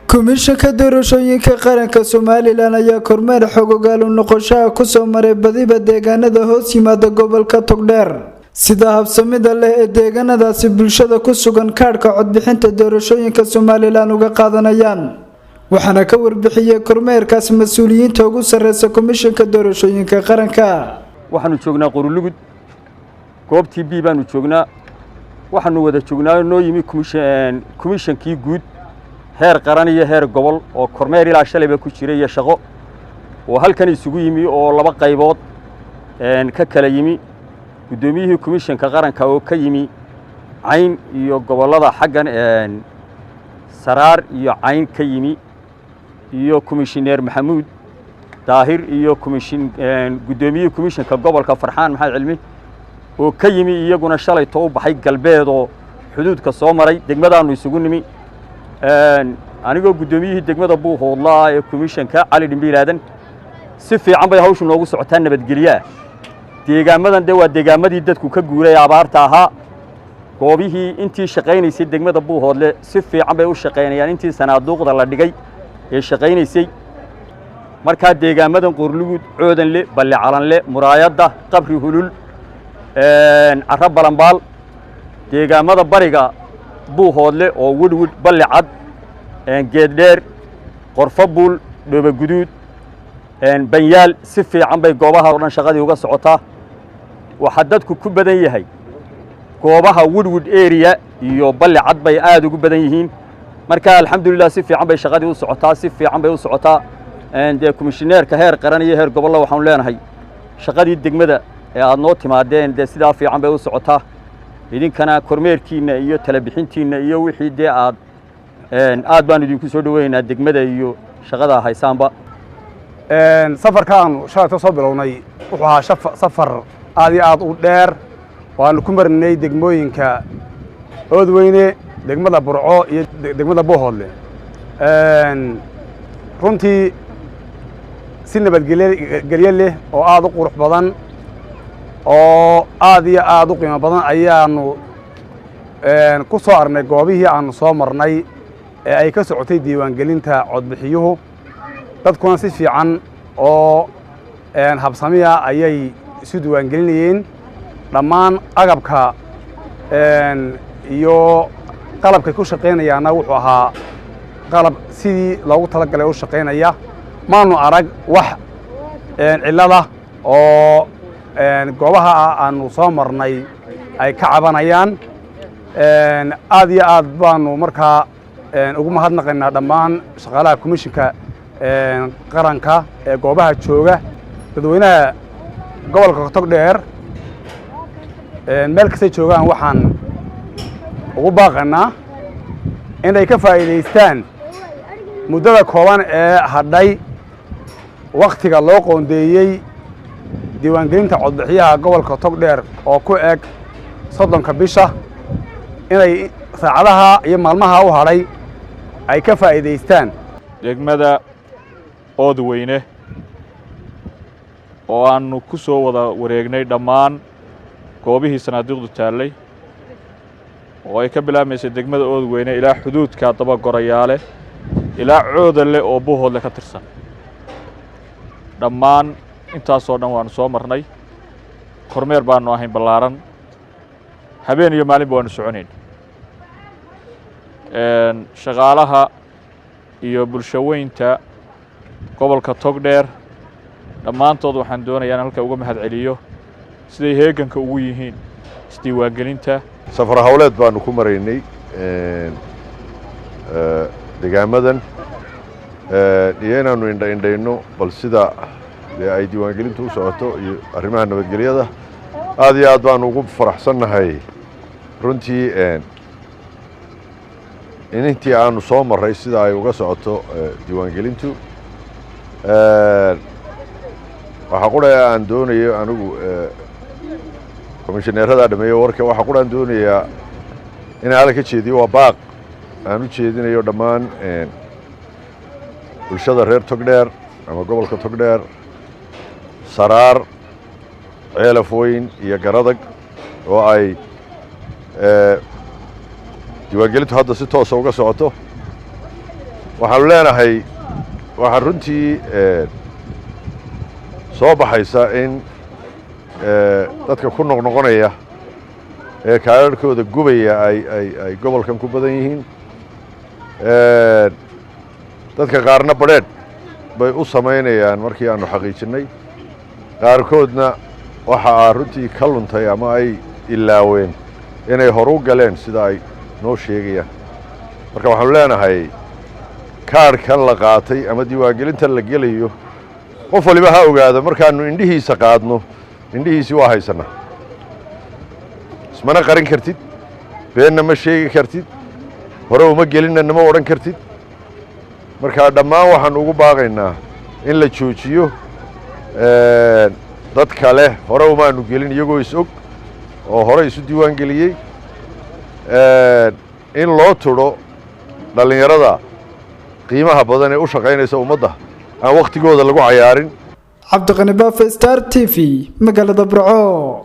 Komishanka Doorashooyinka Qaranka Somalilan ayaa kormeer xogogaal u noqoshaha kusoo maray badiba deegaanada hoos yimaada gobolka Togdheer, sida habsamida leh ee deegaanadaasi bulshada ku sugan kaadhka codbixinta doorashooyinka Somalilan uga qaadanayaan. Waxaana ka warbixiyey kormeerkaas mas-uuliyiinta ugu sareysa Komishanka Doorashooyinka Qaranka. Waxaanu joognaa Qorulugud, goobtii B baanu joognaa. Waxaanu wada joognaa, noo yimi komishankii guud, heer qaran iyo heer gobol, oo kormeer ilaa shalayba ku jiray iyo shaqo, oo halkan isugu yimi oo laba qaybood ka kala yimi: guddoomiyihii komishanka qaranka oo ka yimi Cayn iyo gobollada xaggan Saraar iyo Cayn ka yimi, iyo komishineer Maxamuud Daahir, iyo komishin guddoomiyihii komishanka gobolka Farxaan Maxamed Cilmi oo ka yimi iyaguna shalayto u baxay galbeed oo xuduudka soo maray. Degmadaannu isugu nimi, anigoo guddoomiyihii degmada Buuhoodlaa ee komishanka, Cali Dhimbiilaadan. Si fiican bay hawshu noogu socotaa, nabadgelyaah. Deegaamadan dee waa deegaamadii dadku ka guuray abaarta ahaa. Goobihii intii shaqaynaysay degmada Buuhoodle si fiican bay u shaqaynayaan, intii sanaaduuqda la dhigay ee shaqaynaysay. Markaa deegaamadan Qorlugud, Coodanle, Balle Calanle, Muraayadda, Qabri Hulul, Carro Balambaal, deegaamada bariga Buuhoodle oo Widhwidh, Balle Cad, Geeddheer, Qorfo Buul, Dhooba Guduud, Banyaal, si fiican bay goobaha o dhan shaqadii uga socotaa. Waxaa dadku ku badan yahay goobaha Widhwidh area iyo Balle Cad bay aad ugu badan yihiin. Marka alxamdulilah, si fiican bay shaqadii u socotaa, si fiican bay u socotaa. Dee komishineerka heer qaran iyo heer gobolla waxaanu leenahay, shaqadii degmada ee aad noo timaadeen dee sidaa fiican bay u socotaa. Idinkana kormeerkiinna iyo talabixintiinna iyo wixii dee aad aad baan idinku soo dhoweynaynaa degmada iyo shaqada haysaanba. Safarkaanu shalayto soo bilownay wuxuu ahaa safar aad iyo aad u dheer. Waanu ku marinay degmooyinka Oodweyne, degmada Burco iyo degmada Buuhoodle. Runtii si nabadgelye leh oo aad u qurux badan oo aad iyo aad u qiimo badan ayaanu ku soo arnay goobihii aanu soo marnay ee ay ka socotay diiwaangelinta codbixiyuhu. Dadkuna si fiican oo habsamiya ayay isu diiwaangelinayeen. Dhammaan agabka iyo qalabkay ku shaqaynayaanna wuxuu ahaa qalab sidii loogu talagalay u shaqaynaya. Maanu arag wax cillada oo goobaha aanu soo marnay ay ka cabanayaan. Aad iyo aad baanu markaa ugu mahadnaqaynaa dhammaan shaqaalaha komishinka qaranka ee goobaha jooga. Dadweynaha gobolka Togdheer meel kastay joogaan waxaan ugu baaqaynaa inay ka faa'iidaystaan muddada kooban ee hadhay wakhtiga loo qoondeeyey diiwaangelinta codbixiyaha gobolka Togdheer oo ku eg 30-ka bisha, inay saacadaha iyo maalmaha u hadhay ay ka faa'iidaystaan. Degmada Oodweyne oo aannu ku soo wada wareegnay dhammaan goobihii sanaadiiqdu taallay, oo ay ka bilaabmaysay degmada Oodweyne ilaa xuduudka Dabagorayaale ilaa Coodanle oo Buuhoodle ka tirsan, dhammaan intaasoo dhan waannu soo marnay. Kormeer baannu ahayn ballaaran, habeen iyo maalinba waannu soconayn. Shaqaalaha iyo bulshaweynta gobolka Togdheer dhammaantood waxaan doonayaa in halka uga mahad celiyo siday heeganka ugu yihiin isdiiwaangelinta. Safar hawleed baanu ku maraynay degaamadan iyo inaannu indha indhayno bal sida dee ay diiwaangelintu u socoto iyo arrimaha nabadgelyada. Aad iyo aad baanu ugu faraxsannahay runtii in intii aanu soo marray sida ay uga socoto diiwaangelintu. Waxaa qura aan doonayo anigu, komishineeradaa dhameeyo warka, waxaa qura aan doonayaa inaan halka ka jeediyo waa baaq aan u jeedinayo dhammaan bulshada reer Togdheer ama gobolka Togdheer, Saraar, Ceelafweyn iyo Garadag, oo ay diiwaangelintu hadda si toosa uga socoto. Waxaanu leenahay, waxaa runtii soo baxaysa in dadka ku noqnoqonaya ee kaadharhkooda gubaya ay gobolkan ku badan yihiin. Dadka qaarna badrheedh bay u samaynayaan markii aanu xaqiijinnay, qaarkoodna waxa aa runtii ka luntay ama ay ilaaween inay horu galeen, sida ay noo sheegayaan. Marka waxaanu leenahay, kaadhkan la qaatay ama diiwaangelintan la gelayo, qof waliba ha ogaado, markaannu indhihiisa qaadno, indhihiisii waa haysannaa. Ismana qarin kartid, beenna ma sheegi kartid, hore uma gelinna nama odhan kartid. Marka dhammaan waxaanu ugu baaqaynaa in la joojiyo dad kale hore umaanu gelin iyagoo is og oo hore isu diiwaan geliyey, in loo tudho dhallinyarada qiimaha badan ee u shaqaynaysa ummadda, aan wakhtigooda lagu cayaarin. Cabdiqani Baafe, Star TV, magaalada Burco.